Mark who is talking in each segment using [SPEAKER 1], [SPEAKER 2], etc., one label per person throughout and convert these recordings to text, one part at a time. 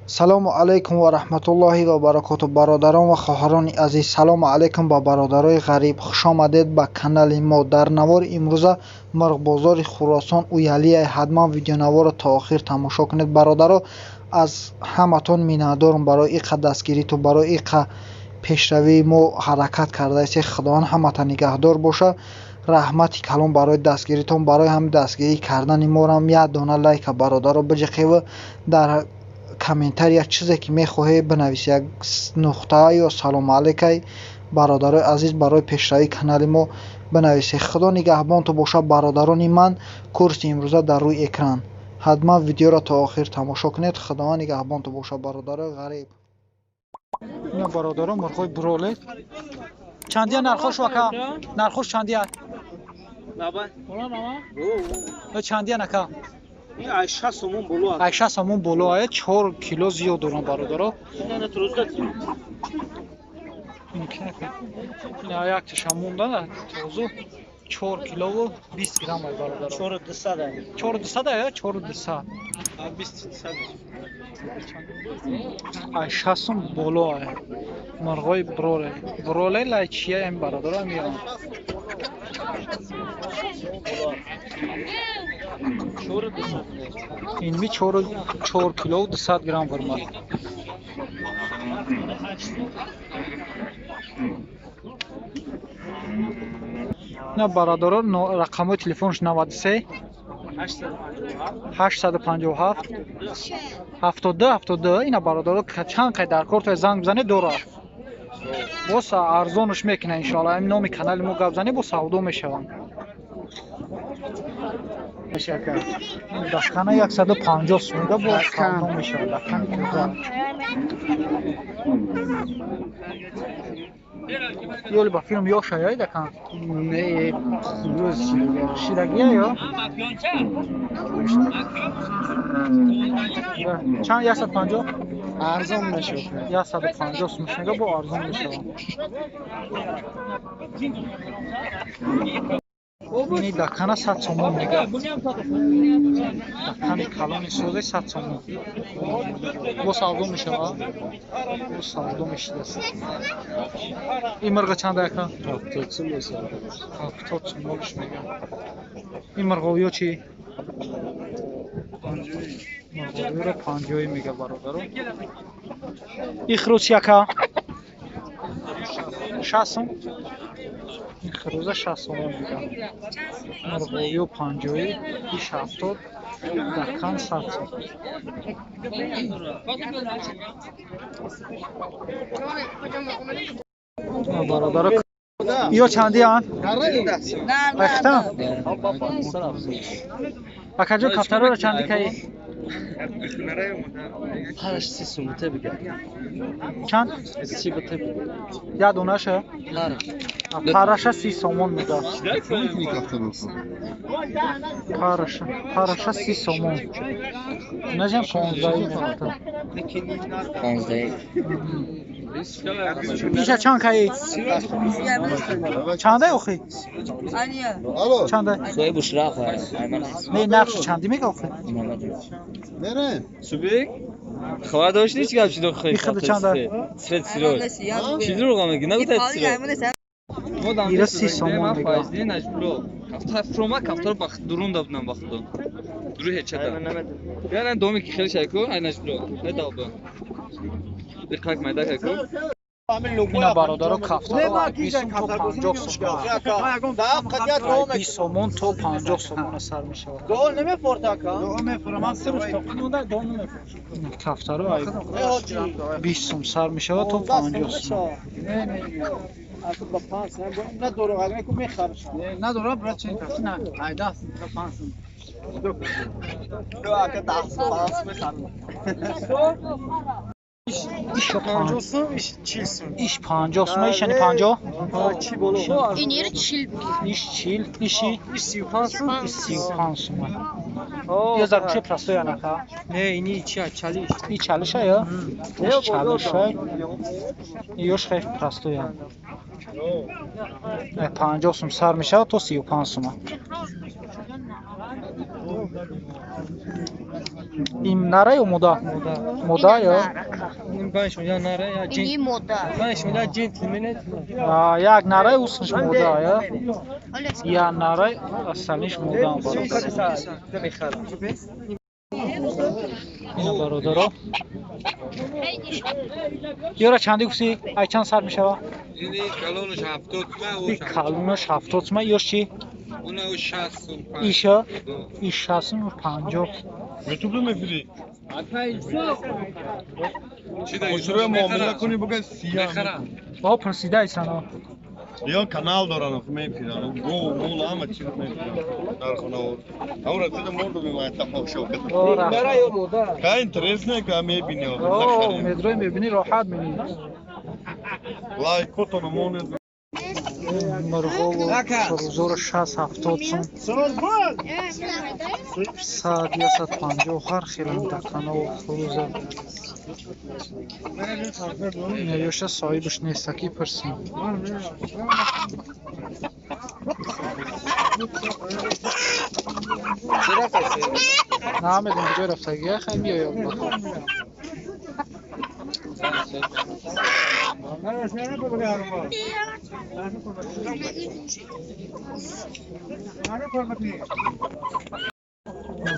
[SPEAKER 1] Салому алайкум ва раҳматуллоҳи ва баракоту, бародарон ва хоҳарони азиз. Салому алайкум ба бародарои ғариб. Хушомадед ба канали мо. Дар навори имрӯза мурғбозори Хуросон Уялия. Ҳатман видеонаворро то охир тамошо кунед. Бародаро, аз ҳаматон миннатдорам барои иқа дастгиритон, барои иқа пешравии мо ҳаракат кардаистед. Худованд ҳамата нигаҳдор боша. Раҳмати калон барои дастгиритон, барои ҳам дастгирӣ кардани морам як дона лайка, бародаро, биҷиқеву дар комментария чизе ки мехоҳед бинависед, як нуқта ё салому алайкай, бародарои азиз, барои пешравии канали мо бинависед. Худо нигаҳбонтон бошад, бародарони ман. Курси имрӯза дар рӯи экран. Ҳатман видеоро то охир тамошо кунед. Худованд нигаҳбонтон бошад, бародарои ғариб. Ина, бародаро, мурғҳои бролер чандия нархош, ака? Нархош чандия? Чандия, ака?
[SPEAKER 2] 6 сомон боло.
[SPEAKER 1] Ай 6 сомон боло, ая 4 кило зиёд дорам, бародаро. Ина якташа монда, тозу 4 килову 20 грамм ай, бародаро.
[SPEAKER 2] 4200.
[SPEAKER 1] 4200, ая 4200. Ай 6 сом боло ай мурғои бролер. Бролер лай чия ин, бародаро, меён? Инми 4 килову 200 грамм вурмад. На, бародаро, рақамҳои телефонш 93 857 72 72. Ина, бародаро, чанд қай дар кор занг бизанед, дора, боз арзонаш мекунад, иншоалло. Ҳамин номи канали мо гап занед, бо савдо мешаванд. Дакана 150 сумда бо савдо мешавад. Дакани тоза. Ёли ба филм ёша ё дакан?
[SPEAKER 2] Не,
[SPEAKER 1] шидагия ё? Чанд, 150?
[SPEAKER 2] Арзон мешавад.
[SPEAKER 1] 150 сум мешава, бо арзон мешавад. Ини дакана 100 сомон мега. Дакани калони созе 100 сомон. Бо савдо мешавад? Бо савдо мешидаст. Ин мирға чанда, ака?
[SPEAKER 2] 70 сум мешавад.
[SPEAKER 1] 70 сомонш мега. Ин мирғовиё чӣ? Мирғовиёро 50-ӣ мега, бародаро. Ин хирӯз чи, ака? 60 сум? Ин хирӯза 60 сомон мега. Мурғовиё 50-ӣ, иш 70, дакан 100 сум. Бародаро, ё чандианд? Айхтам? Акаҷон, кафтароро чандӣ каи?
[SPEAKER 2] Параш 30 сум те бига.
[SPEAKER 1] Чанд?
[SPEAKER 2] 30 те бига.
[SPEAKER 1] Як донаша? Параша 30 сомон мега. Параша, параша 30 сомон. Инажам 15-ӣ мерафта.
[SPEAKER 2] 15.
[SPEAKER 1] Иша чанд каи? Чандай охи? Чандай?
[SPEAKER 2] Сои бушра хоҳад.
[SPEAKER 1] Не, нархши чандӣ мега охи?
[SPEAKER 3] Субик? Хабар дошти чӣ гап шидо хӯй?
[SPEAKER 1] И хиди чанда?
[SPEAKER 3] Свет сирой. Чӣ дурӯғ мегӣ? Нагуфтай сирой.
[SPEAKER 1] Ира 30 сомон мега.
[SPEAKER 3] Кафтар фрома кафтар бахт дурун дабнам бахту. Дуру ҳечада. Яна доми ки хеле шайку, айнаш бро. Не далба. Диққат майда ку.
[SPEAKER 1] Ина, бародаро, кафтаро 20 сум то 50 сомон. 20 сомон то 50 сомона сар мешавад. Кафтаро 20 сум сар мешавад то 50 сум. Иш 50 сум, иш яъне 50?
[SPEAKER 4] Ин ери 40 буги.
[SPEAKER 1] Иш 40, иши? Иш 35 сум. Иш 35 сум. Ё заргӯши простой анака?
[SPEAKER 3] Не, ини чи чалиш.
[SPEAKER 1] И чалиша ё? Иш чалиша. Ёш хеле простоя. 50 сум сар мешавад то 35 сума. Ин нара ё мода? Мода ё?
[SPEAKER 4] Ини мода.
[SPEAKER 1] Як нараи усниш мода ё? Я нараи асалиш мода бародар. Ина бародаро. Ёра чанди гуфтӣ? Ай чанд сар мешава?
[SPEAKER 5] Ини калонаш 70 сум.
[SPEAKER 1] И калонаш 70 сум, ёш чӣ?
[SPEAKER 5] Она 60 сум.
[SPEAKER 1] Иша? И 60 сум, 50.
[SPEAKER 6] Ютуб мефири? Ошуро муомила кунӣ буга сия.
[SPEAKER 1] Бо пурсидаисано.
[SPEAKER 6] Ё канал доран, мефиран. Гов, мол ҳама чиз мефиран. Дар хона. Ҳамра чида морду мемонад тамошо кард. Ка интересно ка мебини.
[SPEAKER 1] О, медрои мебини роҳат мебини.
[SPEAKER 6] Лайкотон монед.
[SPEAKER 1] Мурғову хурӯзоро 60-70 сум, 100-150 ҳар хелам даканову хурӯза. Ёша соҳибаш неста, ки пурсим. Намедонам куҷо рафтагия, хай биёяд бахо.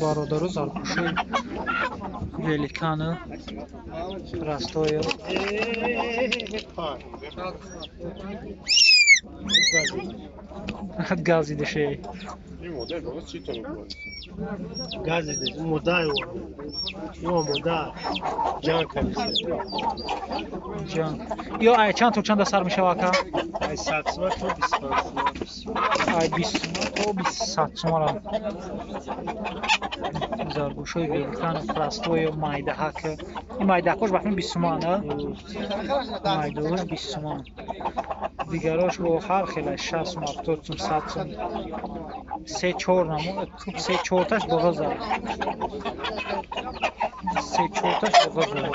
[SPEAKER 1] Бародару зарпӯшои великану растою газидаше. Ё ай чанд то чанда сар мешава ака?
[SPEAKER 7] Ай 100 сума то 25 сума.
[SPEAKER 1] Ай 20 сума то 20 сумара. Заргӯшои великану простою майдаҳак. Ин майдаҳакош бахмин 20 сума, на? Майдаҳош 20 сума. Дигарош бо ҳар хела 60 сум, 70 сум, 100 сум. 3-4 намо, 3-4таш боғаза. 3-4таш боғаза.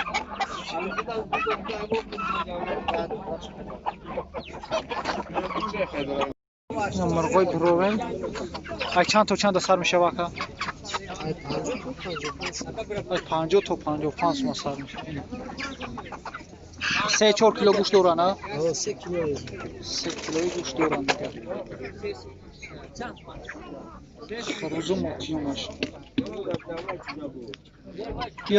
[SPEAKER 1] Мурғои буровем. Ай чанд то чанда сар мешава ака? Ай 50 то 55 сума сар мешава. 3-4 кило гӯшт доранд, а?
[SPEAKER 7] 3 кило.
[SPEAKER 1] 3 килои гӯшт доранд дигар. Хурӯзу мокиёнаш.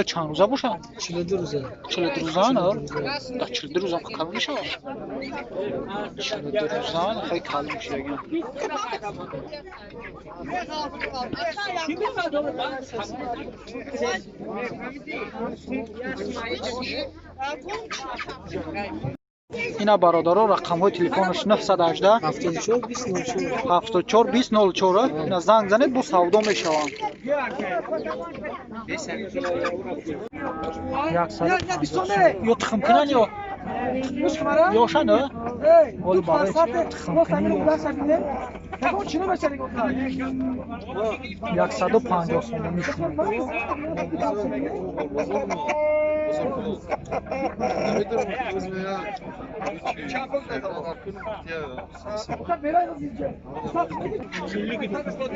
[SPEAKER 1] Ё чанд рӯза бошанд?
[SPEAKER 7] 42 рӯза.
[SPEAKER 1] 42 рӯзаан, а? Да 42 рӯзам калон мешавад? 42 рӯзаан хеле калон мешавад. Ина бародаро рақамҳои телефонаш 918
[SPEAKER 7] 74 20 04.
[SPEAKER 1] 74 20 04. Ина занг занед, бо савдо мешаванд. Ё тухмкунан ё ёшан, а? Ҳоли барои тухмкунӣ 150 сомонӣ шуд.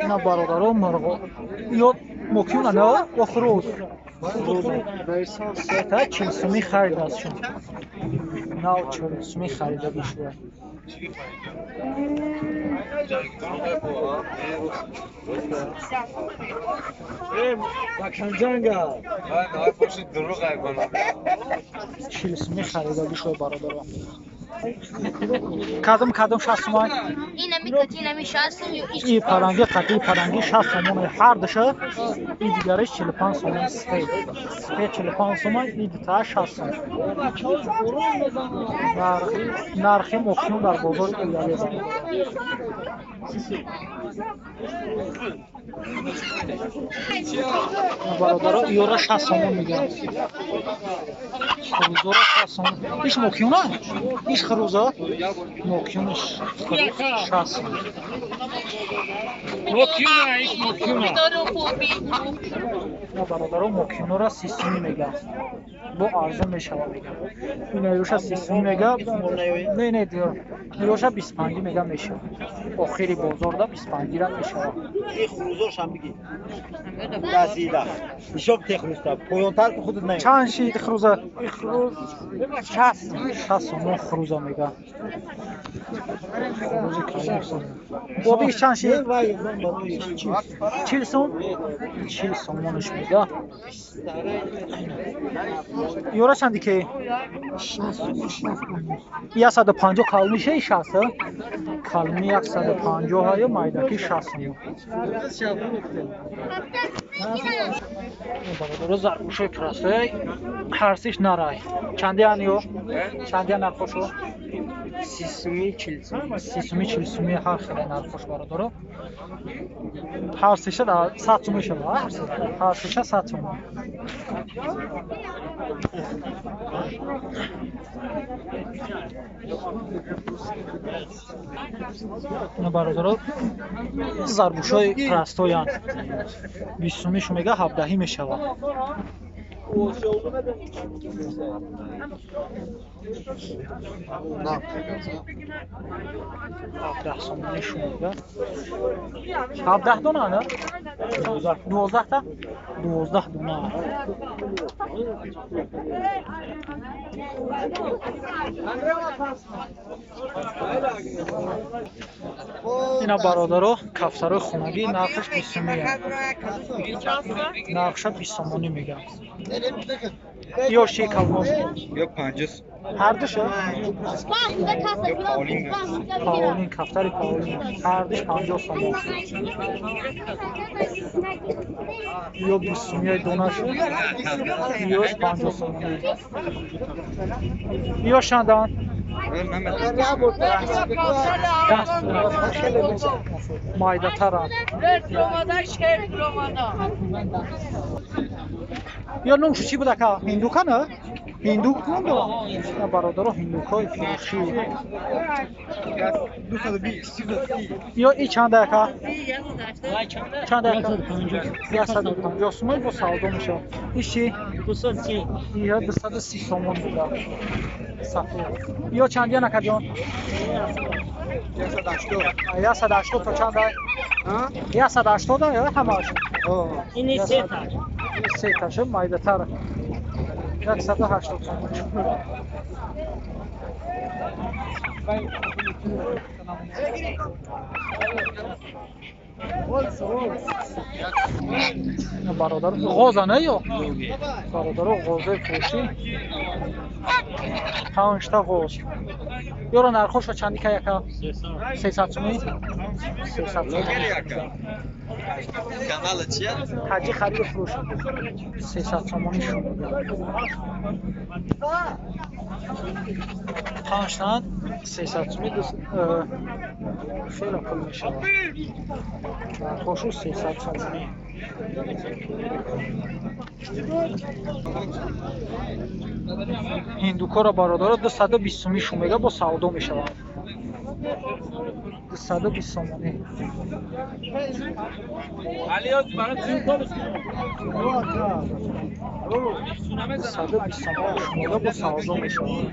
[SPEAKER 1] Ина бародаро мурғо ё мокиюна, на? Ё хурӯз? Та 40 сумӣ харидааст шуд. Нав 40 сумӣ харида бишуда. Чил сумӣ харида бишуда бародаро. Кадом кадом 60 сумай?
[SPEAKER 4] Инами кати, инами 60 сум ё
[SPEAKER 1] И паранги қати паранги 60 сомон ҳар душа, и дигараш 45 сомон сфед. Сфед 45 сомон, и дута 60 сом. Нархи мокиюн дар бозори Уяле. Бародаро ёра 60 сомон мегӯянд. Хурӯзора 60 сомон. Иш мокиюна? Иш хурӯза? Мокиюнаш хурӯз 60 сом.
[SPEAKER 5] Мокиюна, иш мокиюна.
[SPEAKER 1] Бародаро, мокинора 30 сумӣ мега. Бо арзон мешава мега. Инаёша 30 сумӣ мега. Не, не, иёша 25 мега мешава. Охири бозорда 25 ра мешава.
[SPEAKER 8] Ин хурузошам биги. Дасида. Ҳисоб те хурузта. Поёнтар ки худат наёй.
[SPEAKER 1] Чанд шид хуруза? Хуруз 60, 60 сомон хуруза мега. Хурузи калон. Бобиш чанд шид? 40 сом? 40 сомонаш мега. Ёра чанди ки? 150 калмише 60? Калми 150 ҳаю майдаки 60 сом. Бародаро, заргӯшои простой ҳарсиш нарай. Чанди ан ё? Чанди ан нархошо?
[SPEAKER 7] 30 сумӣ, 40 сумӣ.
[SPEAKER 1] 30 сумӣ, 40 сумӣ ҳар хеле нархош бародаро. Ҳар сеша 100 сум мешава, ҳар сеша 100 сум. Ина бародаро, заргӯшои простоян 20 сумишу мега 17 мешава. 17 сомонишу мега. 17 дона на? 12 та? 12 дона. Ина бародаро, кафтарои хонагӣ нархаш 20 сумия. Нархша 20 сомонӣ мега. Ё ши калмош?
[SPEAKER 3] Ё 50.
[SPEAKER 1] Ҳардуша? Паолин, кафтари паолин. Ҳардуш 50 сомон. Ё 20 сумияи донашу, ёш 50 сомонӣ. Ё чандан? Майдатаранд. Ё номшу чӣ буд ака? Ҳиндука на? Ҳиндук ном дорам? Бародаро, ҳиндукҳои фурӯшӣ. Ё и чанда ака? Чанда ака? 150 сомон бо савдо мешавад. И чӣ?
[SPEAKER 7] 230.
[SPEAKER 1] Ё 230 сомон буда. Сафед. Ё чандиян ака ҷон? 180 то чанда? 180 ё ҳамаш?
[SPEAKER 7] Ини сета.
[SPEAKER 1] Сеташа майдатар. 180 сомон. Бародар, ғоза не ё? Бародаро, ғозаи фурӯшӣ. 5 та ғоз. Ёро нархошо чанди ка яка? 300 сомонӣ. 300 сомонӣ.
[SPEAKER 3] Канала чия?
[SPEAKER 1] Ҳаҷи хариду фурӯш. 300 сомонӣ шуд. 5 тан 300 сомонӣ хеле пул мешавад. Нархошу 300 сомонӣ. Ҳиндукора бародаро 220 сомонӣ шу мега бо савдо мешавад. 220 сомонӣ. 220 сомонӣ шу мега бо савдо мешавад.